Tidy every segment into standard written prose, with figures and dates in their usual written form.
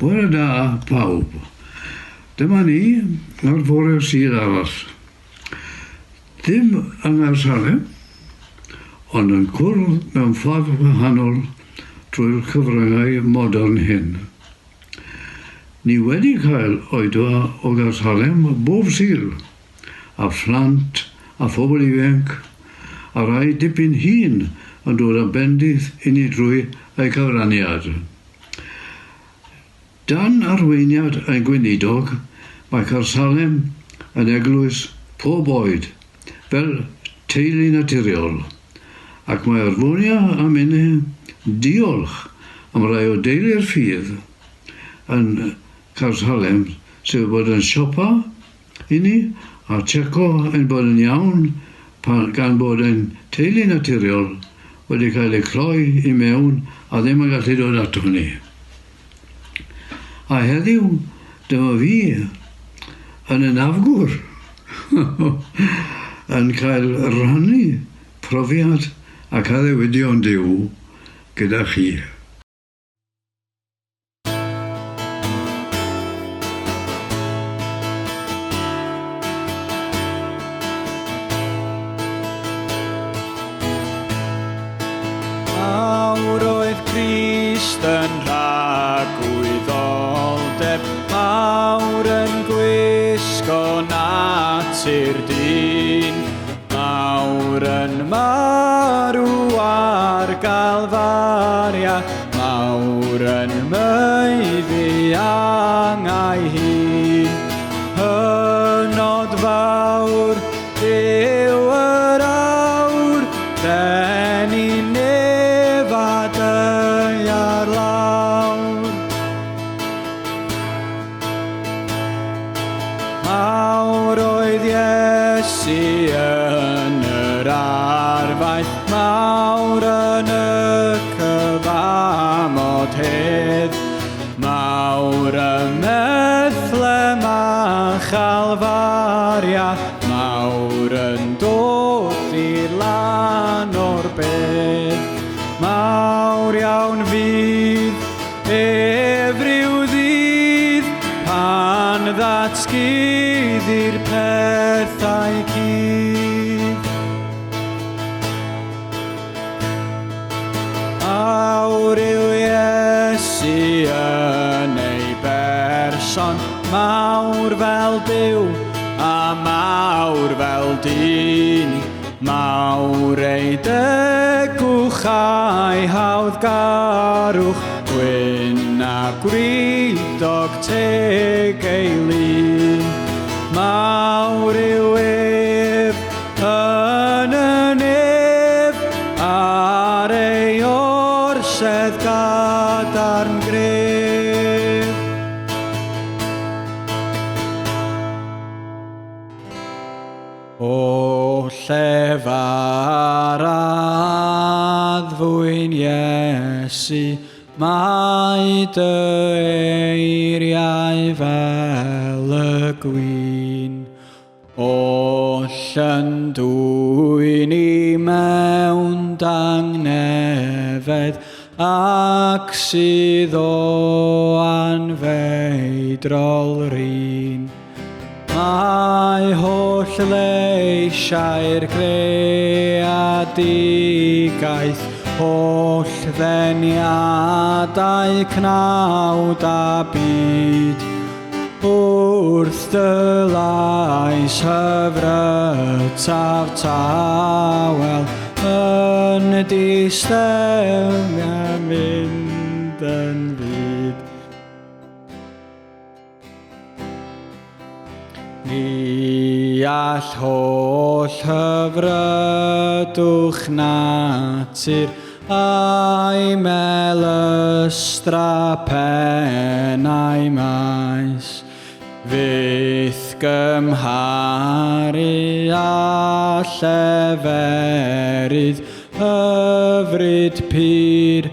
Bore da pawb. Dyma ni ar fore Sul arall. Ddim yng Nghaersalem, ond yn cwrdd mewn ffordd wahanol drwy'r cyfryngau modern hyn. Ni wedi cael oedfa o Gaersalem bob Sul, a phlant a phobl ifanc a rhai dipyn hŷn yn dod â bendith i ni drwy eu cyfraniad. Dan arweiniad ein gweinidog, mae Caersalem yn eglwys pob oed, fel teulu naturiol, ac mae Arfonia a minne diolch am rai o deulu'r ffydd yn Caersalem sydd wedi bod yn siopa i ni a tseco ein bod yn iawn pan, gan bod ein teulu naturiol wedi cael eu cloi i mewn a ddim yn gallu dod ato ni. A heddiw, dyma fi yn y nafgwr yn cael rhannu profiad ac addewidion Duw gyda chi. Mawr oedd Crist yn rhagwyddoldeb, mawr yn gwisgo natur dyn, mawr yn marw ar Galfaria, mawr yn maeddu angau hun. Hynod fawr yw yr awr, denu nef a daear lawr. Mawr oedd Iesu yn yr arfaeth, mawr yn y cyfamod hedd, mawr ym Methlem a Chalfaria, mawr yn dod i'r lan o'r bedd. Mawr iawn fydd Ef ryw ddydd pan ddatguddir pethau cudd. Awr yw Iesu yn ei berson, mawr fel Duw a mawr fel dyn. Mawr ei degwch a'i hawddgarwch, gwyn a gwridog teg ei lun. Mawr yw ef yn y nef, ar ei orsedd gadarn gref. O llefar addfwyn Iesu, mae dy eiriau fel y gwin. Oll yn dwyn i mewn dangnefedd, ac sydd o anfeidrol rin. Mae holl leisiau'r greadigaeth, holl ddeniadau cnawd a byd, wrth dy lais hyfrytaf tawel, yn distew a mynd yn fud. Ni all holl hyfrydwch natur a'i melystra pennau maes fyth gymharu â lleferydd Hyfryd pur,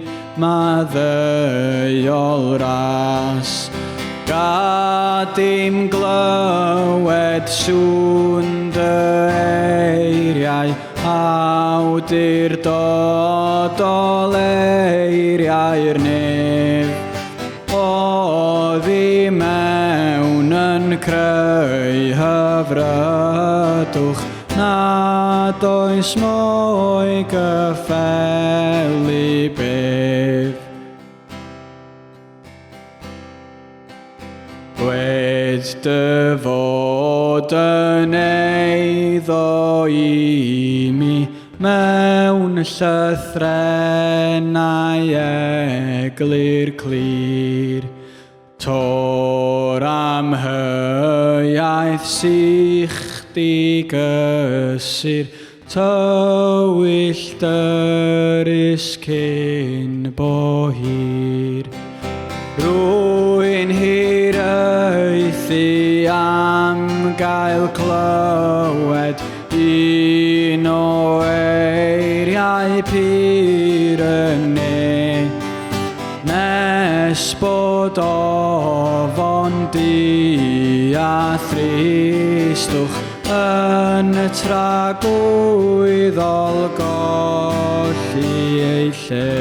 maddeuol ras. Gad i'm glywed sŵn dy eiriau, awdurdodol eiriau'r nef. O! Oddi mewn yn creu hyfrydwch nad oes mwy gyffelyb ef. Gwed dy fod yn eiddo i mi mewn llythrennau eglur clir. Tor amheuaeth sych di gysur, tywyll dyrys cyn bo hir. Rwy'n hiraethu am gael clywed un o eiriau pur y ne. Nes bod ofon du a thristwch yn y tragwyddol golli ei lle.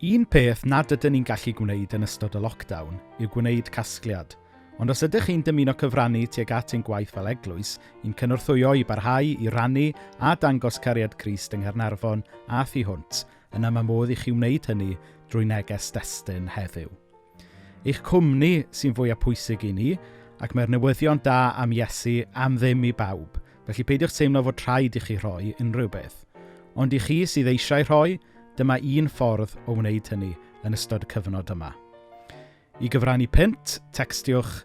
Un peth nad ydyn ni'n gallu gwneud yn ystod y lockdown yw gwneud casgliad. Ond os ydych chi'n dymuno cyfrannu tuag at ein gwaith fel eglwys, i'n cynorthwyo i barhau i rannu a dangos cariad Crist yng Nghaernarfon a thu hwnt, yna mae modd i chi wneud hynny drwy neges destun heddiw. Eich cwmni sy'n fwyaf pwysig i ni, ac mae'r newyddion da am Iesu am ddim i bawb, felly peidiwch teimlo fod rhaid i chi rhoi unrhyw beth. Ond i chi sydd eisiau rhoi, dyma un ffordd o wneud hynny yn ystod y cyfnod yma. I gyfrannu punt, tecstiwch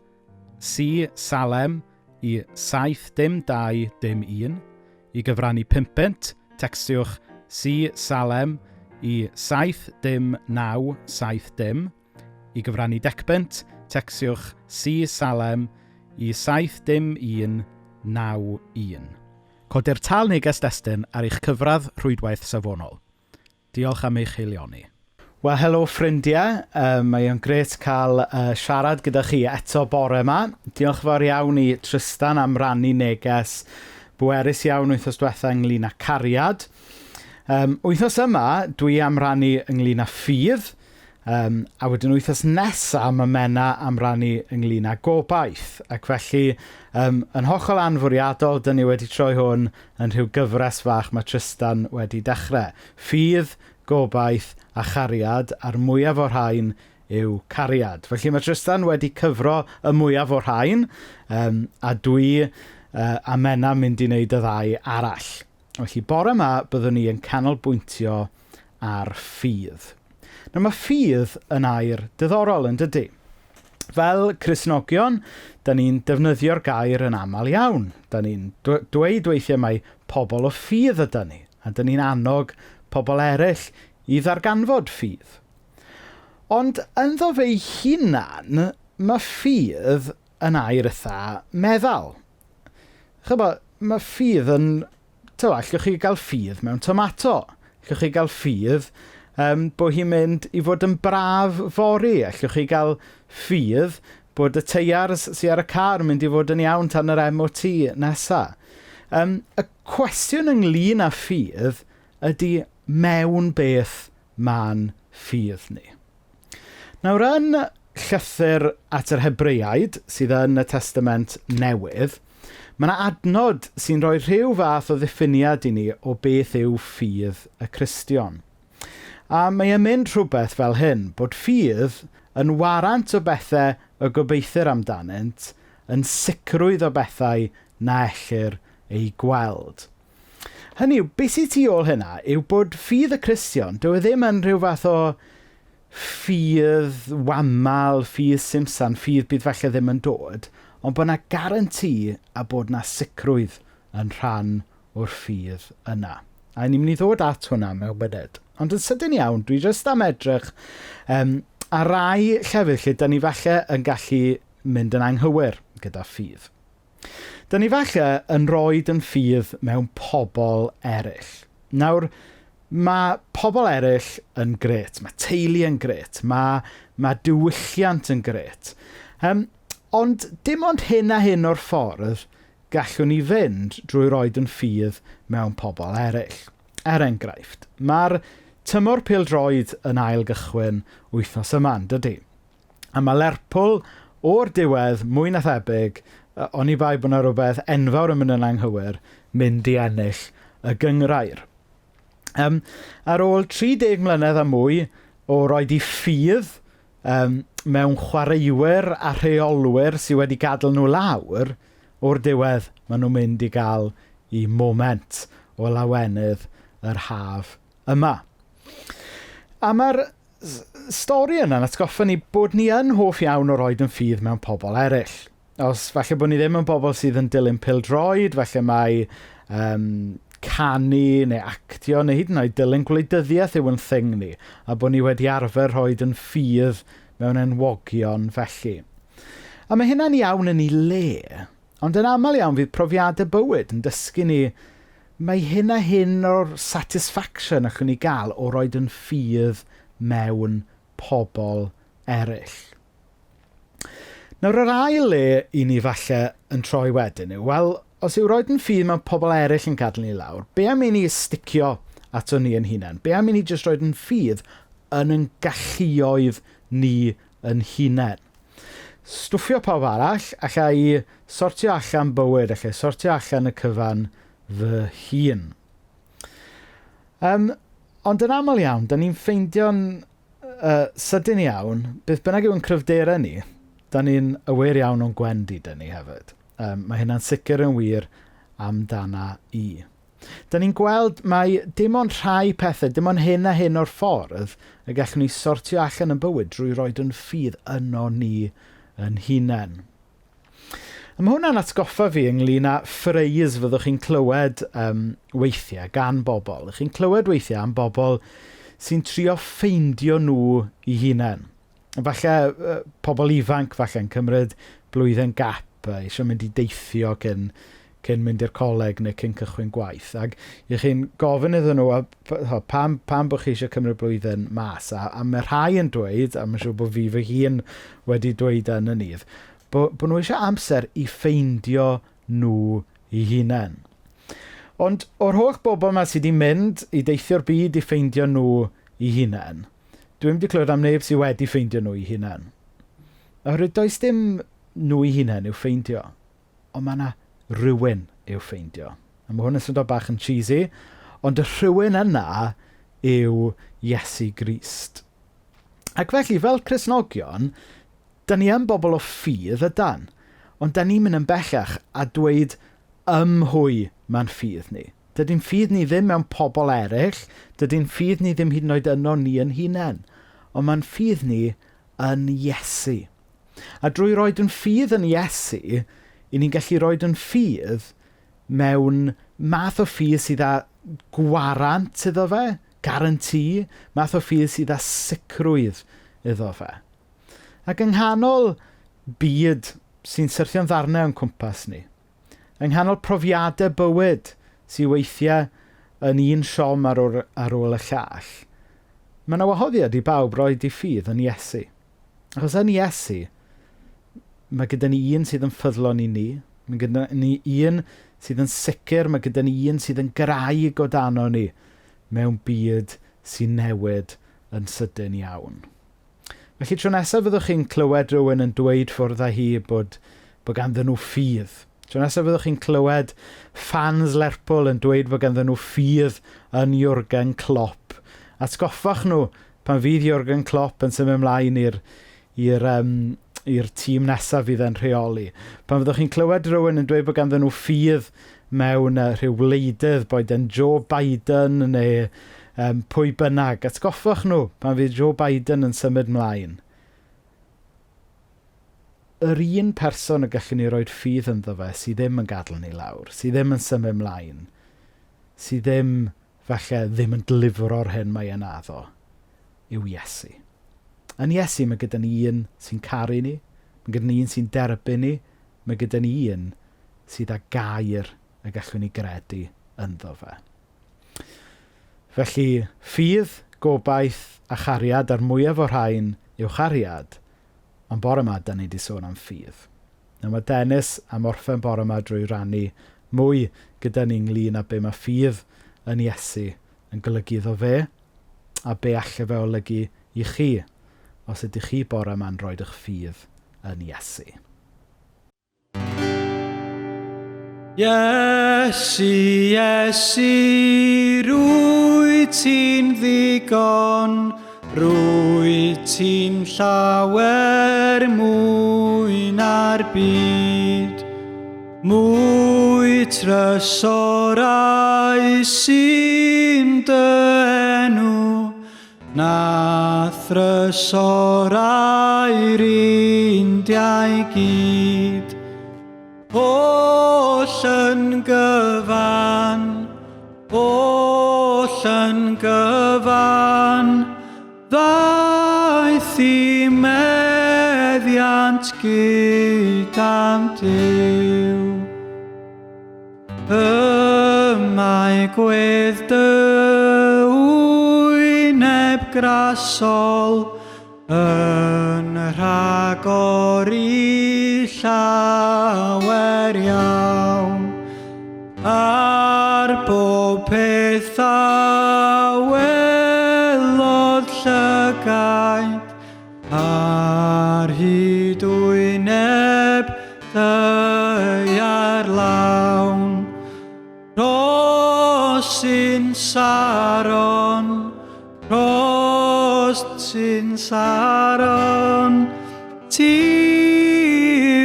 C Salem i 7 dim 2 dim 1. I gyfrannu pumpent, tecstiwch C Salem i 7 dim 9 7 dim. I gyfrannu decpunt, tecstiwch C Salem i 7 dim 1 9 1. Codir tal neges destun ar eich cyfradd rhwydwaith safonol. Diolch am eich heilioni. Wel, helo ffrindiau. Mae o'n grêt cael siarad gyda chi eto bore yma. Diolch fawr iawn i Tristan am rannu neges bwerus iawn wythnos diwetha ynglyn â cariad. Wythnos yma, dwi am rannu ynglyn â ffydd, a wedyn wythnos nesa mae Menna am rannu ynglyn â gobaith. Ac felly, yn hollol anfwriadol, dyn ni wedi troi hwn yn rhyw gyfres fach mae Tristan wedi dechrau. Ffydd, gobaith a chariad, a'r mwyaf o'r rhain yw cariad. Felly mae Tristan wedi cyfro y mwyaf o'r rhain, a dwi a Menna mynd i wneud y ddau arall. Felly bore yma byddwn ni yn canolbwyntio ar ffydd. Nawr mae ffydd yn air diddorol yn dydy. Fel Cristnogion, da ni'n defnyddio'r gair yn aml iawn. Da ni'n dweud weithiau mai pobl o ffydd ydy ni, a da ni'n annog pobl eraill i ddarganfod ffydd. Ond ynddo fe'i hunan, mae ffydd yn air eitha meddal. Chybod, mae ffydd yn... Tywa, allwch chi gael ffydd mewn tomato. Allwch chi gael ffydd bod hi'n mynd i fod yn braf fory. Allwch chi gael ffydd bod y teiars sy ar y car yn mynd i fod yn iawn tan yr MOT nesa. Y cwestiwn ynglyn â ffydd ydy mewn beth ma'n ffydd ni. Nawr, yn llythyr at yr Hebreaid, sydd yn y Testament Newydd, mae yna adnod sy'n rhoi rhyw fath o ddiffiniad i ni o beth yw ffydd y Cristion. A mae e'n mynd rhywbeth fel hyn, bod ffydd yn warant o bethau y gobeithir amdanynt, yn sicrwydd o bethau na ellir eu gweld. Hynny yw, beth sydd tu ôl hynna yw bod ffydd y Cristion, dyw e ddim yn rhyw fath o ffydd wamal, ffydd simsan, ffydd bydd falle ddim yn dod, ond bod yna garanti a bod yna sicrwydd yn rhan o'r ffydd yna. A ni'n mynd i ddod at hwnna mewn munud. Ond yn sydyn iawn, dwi jyst am edrych ar rai llefydd lle da ni falle yn gallu mynd yn anghywir gyda ffydd. Da ni falle yn rhoid yn ffydd mewn pobl eraill. Nawr, mae pobl eraill yn grêt, mae teulu yn grêt, mae diwylliant yn grêt. Ond dim ond hyn a hyn o'r ffordd gallwn ni fynd drwy roed yn ffydd mewn pobl eraill. Er enghraifft, mae'r tymor pêl-droed yn ail gychwyn wythnos yma, yn dydy? A mae Lerpwl o'r diwedd, mwy na thebyg, oni bai bod yna rhywbeth enfawr yn mynd yn anghywir, mynd i ennill y gynghrair. Ar ôl 30 mlynedd a mwy o roed i ffydd mewn chwaraewyr a rheolwyr sydd wedi gadael nhw lawr, o'r diwedd maen nhw'n mynd i gael eu moment o lawenydd yr haf yma. A mae'r stori yna'n atgoffa ni bod ni yn hoff iawn o roed yn ffydd mewn pobl eraill. Os falle bod ni ddim yn bobl sydd yn dilyn pêl-droed, falle mai canu neu actio neu hyd yn oed dilyn gwleidyddiaeth yw yn thing ni, a bod ni wedi arfer rhoid yn ffydd mewn enwogion felly. A mae hynna'n iawn yn ei le, ond yn aml iawn fydd profiadau bywyd yn dysgu ni mae hyn a hyn o'r satisfaction allwn ni gael o roed yn ffydd mewn pobl eraill. Nawr, yr ail le i ni falle yn troi wedyn yw, wel, os yw roed yn ffydd mewn pobl eraill yn gadael ni lawr, be am i ni sticio ato ni yn hunain? Be am i ni jyst roed yn ffydd yn ein galluoedd ni yn hunain? Stwffio pawb arall, alla i sortio allan bywyd, alla i sortio allan y cyfan fy hun. Ond yn aml iawn, da ni'n ffeindio'n sydyn iawn, beth bynnag yw'n cryfderau ni, da ni'n aware iawn o'n gwendidau ni hefyd. Mae hynna'n sicr yn wir amdana i. Da ni'n gweld mai dim ond rhai pethau, dim ond hyn a hyn o'r ffordd y gallwn ni sortio allan yn bywyd drwy roed yn ffydd yno ni yn hunain. A mae hwnna'n atgoffa fi ynglyn â phrase fyddwch chi'n clywed weithiau gan bobl. Chi'n clywed weithiau am bobl sy'n trio ffeindio nhw eu hunain. Falle pobl ifanc falle'n cymryd blwyddyn gap, eisiau mynd i deithio cyn mynd i'r coleg neu cyn cychwyn gwaith. Ac i chi'n gofyn iddyn nhw, pam bod chi eisiau cymryd blwyddyn mas? A mae rhai yn dweud, a mae'n siŵr bod fi fy hun wedi dweud yn y nydd, bo nhw eisiau amser i ffeindio nhw eu hunain. Ond o'r holl bobl yma sydd wedi mynd i deithio'r byd i ffeindio nhw eu hunain, dwi'm wedi clywed am neb sydd wedi ffeindio nhw eu hunain. Oherwydd does dim nhw eu hunain i'w ffeindio, ond mae yna rhywun i'w ffeindio. A mae hwn yn swnio bach yn cheesy, ond y rhywun yna yw Iesu Grist. Ac felly, fel Cristnogion, da ni yn bobl o ffydd ydan, ond da ni'n mynd yn bellach a dweud ym mhwy mae'n ffydd ni. Dydy'n ffydd ni ddim mewn pobl eraill, dydy'n ffydd ni ddim hyd yn oed yno ni yn hunain, ond mae'n ffydd ni yn Iesu. A drwy roed yn ffydd yn Iesu, i ni'n gallu roed yn ffydd mewn math o ffydd sydd â gwarant iddo fe, guarantee, math o ffydd sydd â sicrwydd iddo fe. Ac yng nghanol byd sy'n syrthio'n ddarnau o'n cwmpas ni, yng nghanol profiadau bywyd sydd weithiau yn un siom ar ôl y llall, mae yna wahoddiad i bawb roed eu ffydd yn Iesu. Achos yn Iesu, mae gyda ni un sydd yn ffyddlon i ni, mae gyda ni un sydd yn sicr, mae gyda ni un sydd yn graig o dano ni mewn byd sy'n newid yn sydyn iawn. Felly tro nesaf fyddwch chi'n clywed rhywun yn dweud ffwrdd â hi bod ganddyn nhw ffydd. Tro nesaf fyddwch chi'n clywed fans Lerpwl yn dweud bod ganddyn nhw ffydd yn Jurgen Klopp. Atgoffach nhw pan fydd Jurgen Klopp yn symud ymlaen i'r tîm nesaf fydd e'n rheoli. Pan fyddwch chi'n clywed rhywun yn dweud bod ganddyn nhw ffydd mewn rhyw wleidydd, boed yn Joe Biden neu pwy bynnag. Atgoffwch nhw pan fydd Joe Biden yn symud mlaen. Yr un person y gallwn ni roed ffydd ynddo fe sydd ddim yn gadael ni lawr, sydd ddim yn symud mlaen, sydd ddim, falle, ddim yn delifro'r hyn mae e'n addo, yw Iesu. Yn Iesu mae gyda ni un sy'n caru ni, mae gyda ni un sy'n derbyn ni, mae gyda ni un sydd â gair y gallwn ni gredu ynddo fe. Felly, ffydd, gobaith a chariad, a'r mwyaf o'r rhain yw chariad, ond bore yma, da ni wedi sôn am ffydd. Nawr mae Dennis am orffen bore yma drwy rannu mwy gyda ni ynglyn â be mae ffydd yn Iesu yn golygu iddo fe. A be alle fe olygu i chi os ydych chi bore yma'n rhoi eich ffydd yn Iesu. Iesu, Iesu, rwy ti'n ddigon, rwy ti'n llawer mwy na'r byd. Mwy trysorau sy'n dy enw, Na thrysorau'r Indiau gyd, Oll yn gyfan, oll yn gyfan, Ddaeth i meddiant gyda'm Duw. Y mae gwedd dy wyneb grasol yn rhagori llawer iawn ar bob peth a welodd llygaid Ar hyd wyneb ddaear lawn, Rhos sy'n Saron, rhos sy'n Saron, Ti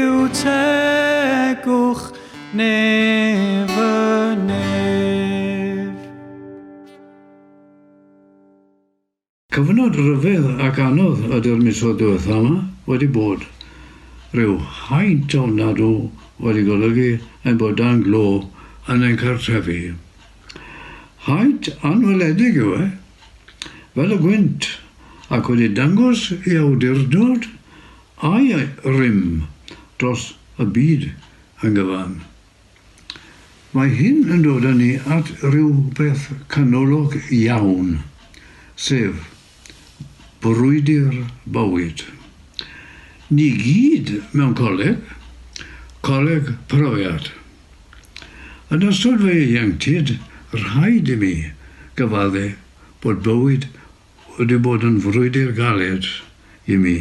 yw tegwch nef y nef. Cyfnod rhyfedd ac anodd ydy'r misoedd diwetha' 'ma wedi bod. Rhyw haint ofnadw wedi golygu ein bod dan glo yn ein cartrefi. Haint anweledig yw e, fel y gwynt, ac wedi dangos ei awdurdod a'i rym dros y byd yn gyfan. Mae hyn yn dod â ni at rywbeth canolog iawn, sef brwydr bywyd. Ni gyd mewn coleg, coleg profiad. Yn ystod fy ieuenctid, rhaid i mi gyfadde bod bywyd wedi bod yn frwydr galed i mi.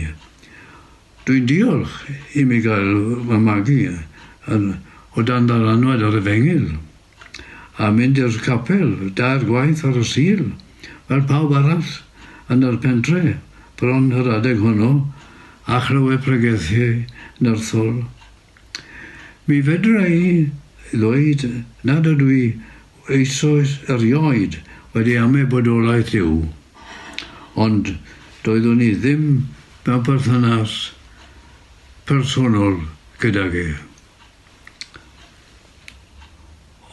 Dwi'n diolch i mi gael fy magu yn o dan ddylanwad yr Efengyl, a mynd i'r capel dair gwaith ar y Sul, fel pawb arall yn yr pentre bron yr adeg honno, a chlywed pregethu nerthol. Mi fedra i ddweud nad ydw i eisoes erioed wedi ame bodolaeth Duw, ond doeddwn i ddim mewn perthynas personol gydag e.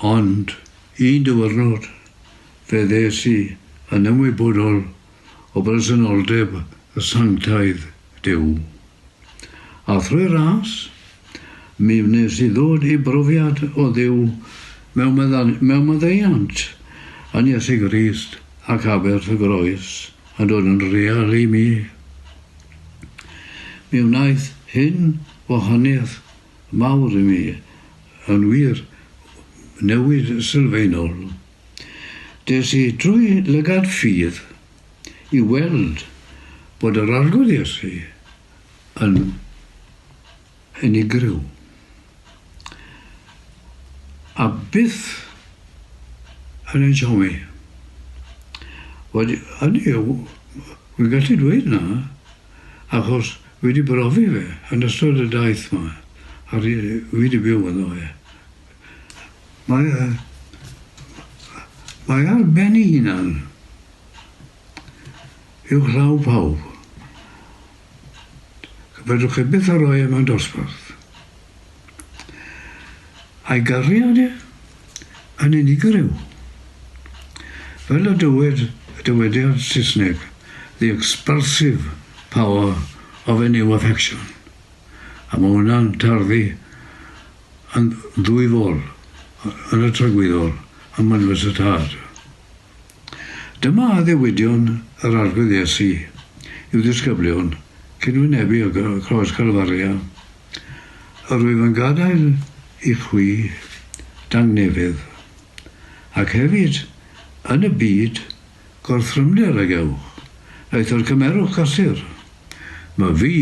Ond un diwrnod fe ddes i yn ymwybodol o bresenoldeb y sanctaidd Duw. A thrwy ras, mi wnes i ddod i brofiad o Dduw mewn mewn maddeuant yn Iesu Grist ac aberth y groes yn dod yn real i mi. Mi wnaeth hyn wahaniaeth mawr i mi, yn wir, newid sylfaenol. Des i drwy lygad ffydd i weld bod yr Arglwydd Iesu yn unigryw. A byth yn ein siomi. Wedi, hynny yw, wy'n gallu dweud na, achos wi wedi brofi fe yn ystod y daith 'ma, a wi wedi byw ynddo fe. Mae, mae ar ben ei hunan uwchlaw pawb. Fedrwch chi byth a roi e mewn dosbarth. A'i gariad e yn unigryw. Fel y dywed y dywediad Saesneg, the expulsive power of a new affection. A mae hwnna'n tarddu yn ddwyfol, yn y tragwyddol, ym mynwes y Tad. Dyma addewidion yr Arglwydd Iesu i'w ddisgyblion cyn wynebu y Croes Calfaria, Yr wyf yn gadael i chwi dangnefedd, ac hefyd yn y byd. gorthrymder a gewch, eithr cymerwch gysur. Mae fi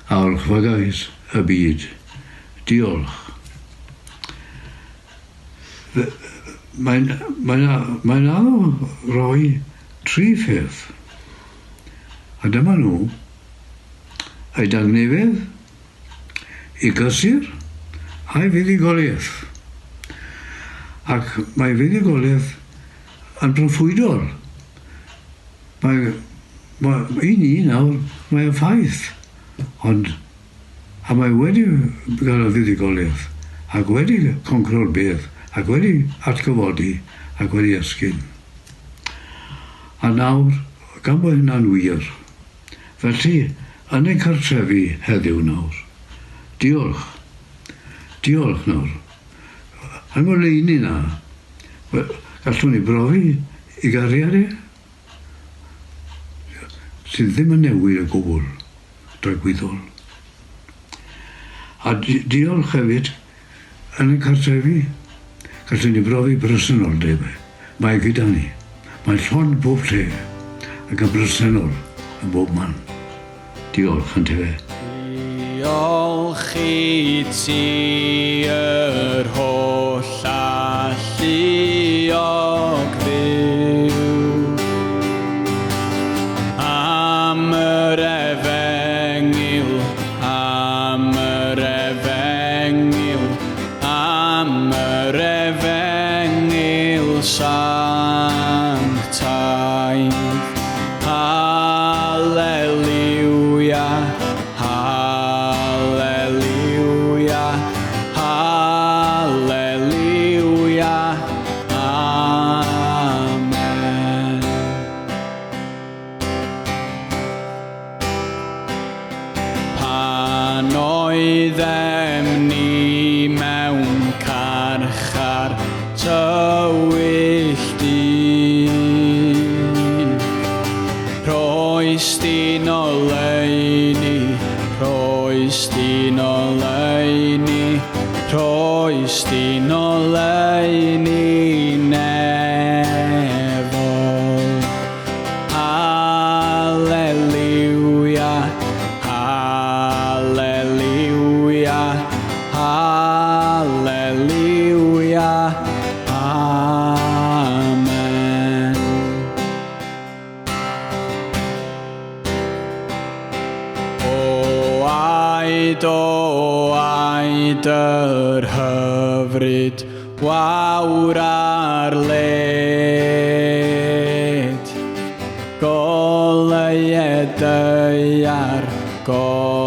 a orchfygais y byd. Diolch. Mae'n mae mae addo roi tri pheth. A dyma nhw. Ei dangnefedd, ei gysur, a'i fuddugoliaeth. Ac mae fuddugoliaeth yn proffwydol. Mae, mae, i ni nawr, mae'n ffaith. Ond, a mae wedi gael y fuddugoliaeth, ac wedi concro'r bedd, ac wedi atgyfodi, ac wedi esgyn. A nawr, gan bod hynna'n wir, felly, yn ein cartrefi heddiw nawr, diolch. Diolch nawr. Yng ngoleuni 'na, gallwn ni brofi i gariad e, sydd ddim yn newid o gwbl, dragwyddol. A diolch hefyd yn y cartrefi, gallwn ni brofi presenoldeb e. Mae gyda ni. Mae llond bob lle ac yn bresennol yn bob man. Diolch, yntefe. Diolch i ti yr holl alluog Dduw am yr efengyl, am yr efengyl, am yr efengyl sanctaidd. Hallelujah, hallelujah, hallelujah, amen. Pan oeddem ni mewn carchar tywyll du, rhoes di'n oleuni, rhoes di'n oleuni, rhoes di'n oleuni nefol. Hallelujah, hallelujah, hallelujah, amen. O aed, o aed yr hyfryd wawr ar led. Goleued daear, goleued